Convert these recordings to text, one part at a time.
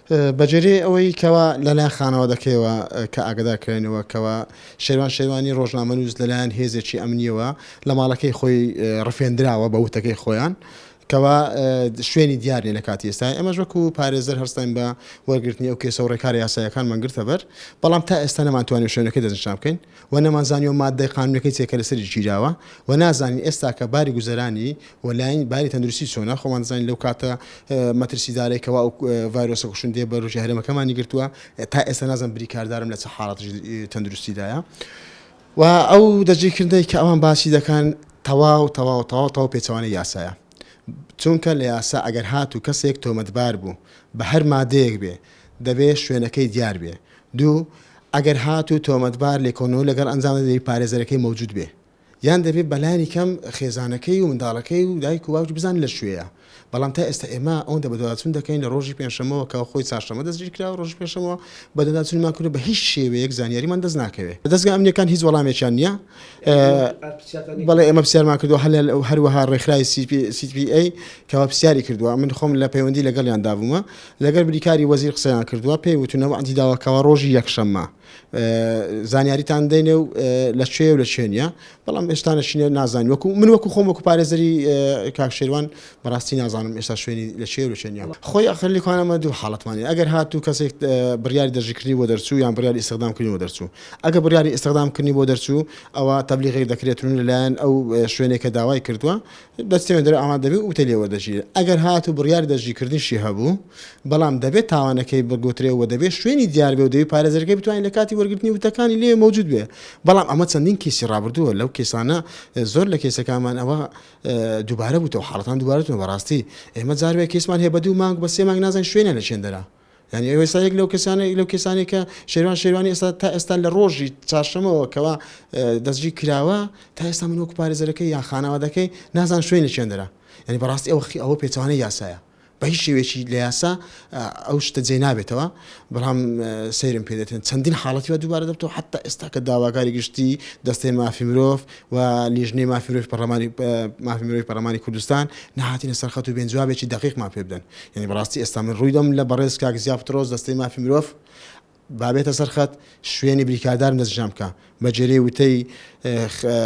بەگوێرەی ئەوەی کەوا لەلایەن خانەوادەکەیەوە کە ئاگادار کراینەوە کەوا شێروان شێروانی ڕۆژنامەنووس لەلایەن هێزێکی ئەمنییەوە لە ماڵەکەی خۆی ڕفێندراوە بە وتەکەی خۆیان کەوا شوێنی دیار نیە لە کاتی ئێستا ئێمەش وەکو پارێزەر هەستاین بە وەرگرتنی ئەو کێسە و ڕێکارە یاساییەکانمان گرتە بەر بەڵام تا ئێستا نەمانتوانیوە شوێنەکەی دەستنیشان بکەین و نەمانزانیوە ماددەی قانونەکەی چیە کە لەسەری گیراوە و نازانین ئێستاکە باری گوزەرانی و لاین باری تەندروستی چۆنە خۆمان دەزانین لەو کاتە مەترسیدارەی کەوا ئەو ڤایرۆسە کوشندەیە بەرۆکی هەرێمەکەمانی گرتووە تا ئێستا نازانم بریکاردارم لە چ حاڵەتێکی تەندروستیدایە و ئەو دەستگیرکردنەی کە ئەوان باسی دەکەن تەواو تەواو تەواو تەواو پێچەوانەی یاسایە چونکە لە یاسا ئەگەر هاتوو کەسێک تۆمەتبار بوو بە هەر مادەیەک بێ دەبێ شوێنەکەی دیار بێ دوو ئەگەر هاتوو تۆمەتبار لێکۆڵینەوە لەگەڵ ئەنجام دەدرێ دەبێ پارێزەرەکەی مەوجود بێ یان دەبێ بەلانی کەم خێزانەکەی و منداڵەکەی و دایک و باوکی بزانن لە کوێیە بەڵام تا ئێستا ئێمە ئەوەندە بەدواداچوون دەکەین لە ڕۆژی پێنجشەممەوە کە خۆی چارشەممە دەستگیر کراوە ڕۆژی پێنجشەممەوە بەدواداچوونمان کردووە بە هیچ شێوەیەک زانیاریمان دەست ناکەوێ دەزگا ئەمنییەکان هیچ وەڵامێکیان نییە بەڵێ ئێمە پرسیارمان کردووە هەروەها ڕێکخراوی CPA کەوا پرسیاری کردووە من خۆم لە پەیوەندی لەگەڵیان دابوومە لەگەر بریکاری وەزیر قسەیان کردووە پێی وتونە وەعدی داوە کەوا ڕۆژی یەکشەممە زانیاریتان دەینێ و لە کوێ و لە کوێ نییە بەڵام ئێستا نەچینە نازانین وەکو من وەکو خۆم وەکو پارێزەری کاک شێروان بەڕاستی نازانم ئێستا شوێنی لە کوێ و لە کوێ نییە خۆی ئەخر لیکوانەمە دوو حاڵەتمان هەیە ئەگەر هاتوو کەسێک بڕیاری دەستگیرکردنی بۆ دەرچوو یان بڕیاری ئیستخدامکردنی بۆ دەرچوو ئەگەر بڕیاری ئیستخدامکردنی بۆ دەرچوو ئەوە تەبلیغێک دەکرێت و لەلایەن ئەو شوێنێک کە داوای کردووە دەچێتە دەرەوە ئامادە دەبێت و وتەی لێ وەردەگیرێت. ئەگەر هاتوو بڕیاری دەستگیرکردنیشی هەبوو، بەڵام دەبێت تاوانەکەی بگوترێ و دەبێت شوێنی دیار بێ و دەبێت پارێزەرەکەی بتوانێت لە کاتی وەرگرتنی وتەکانی لێ مەوجود بێ. بەڵام ئەمە چەندین کەیسی ڕابردووە، لەو کەیسانە زۆر لە کەیسەکانمان ئەوە دووبارە بووتەوە، حاڵەتان دووبارە بوونەوە. بەڕاستی ئێمە جار وایە کەیسمان هەیە بە دوو مانگ بە سێ مانگ نازانین شوێنیان لە چێندەرا. یانی ئەو ئێستا یەک لەو کەسانە لەو کەسانەی کە شێروان شێروانی ئێستا تا ئێستا لە ڕۆژی چارشەمەوە کەوا دەستگیر کراوە تا ئێستا من وەکو پارێزەرەکەی یان خانەوادەکەی نازان شوێنی چێندرا یعنی بەڕاستی ئەوە ئەوە پێچەوانەی یاسایە بە هیچ شێوەیەکی لە یاسا ئەو شتە جێ نابێتەوە بەڵام سەیرم پێ دێتن چەندین حاڵەتی وا دووبارە دەبێتەوە حتا ئێستا کە داواکاری گشتی دەستەی مافی مرۆڤ و لیژنەی مافی مرۆڤی پەرلەمانی مافی مرۆڤی پەرلەمانی کوردستان نەهاتینە سەر خەت و بێن جوابێکی دەقیقمان پێ بدەن یعنی بەڕاستی ئێستا من ڕووی دەم لە بەڕێز کاک زیا پترۆس دەستەی مافی مرۆڤ با بێتە سەر خەت شوێنی بریکاردارم دەستنیشان بکە بە جێرەی وتەی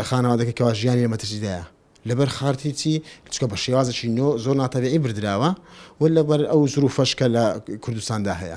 خانەوادەکە کەوا ژیانی لە مەترسیدایە لەبەر خارتی چی چکە بە شێوازێکی نۆ زۆر ناتەبیعی بردراوە و لەبەر ئەو زروفەش کە لە کوردستاندا هەیە.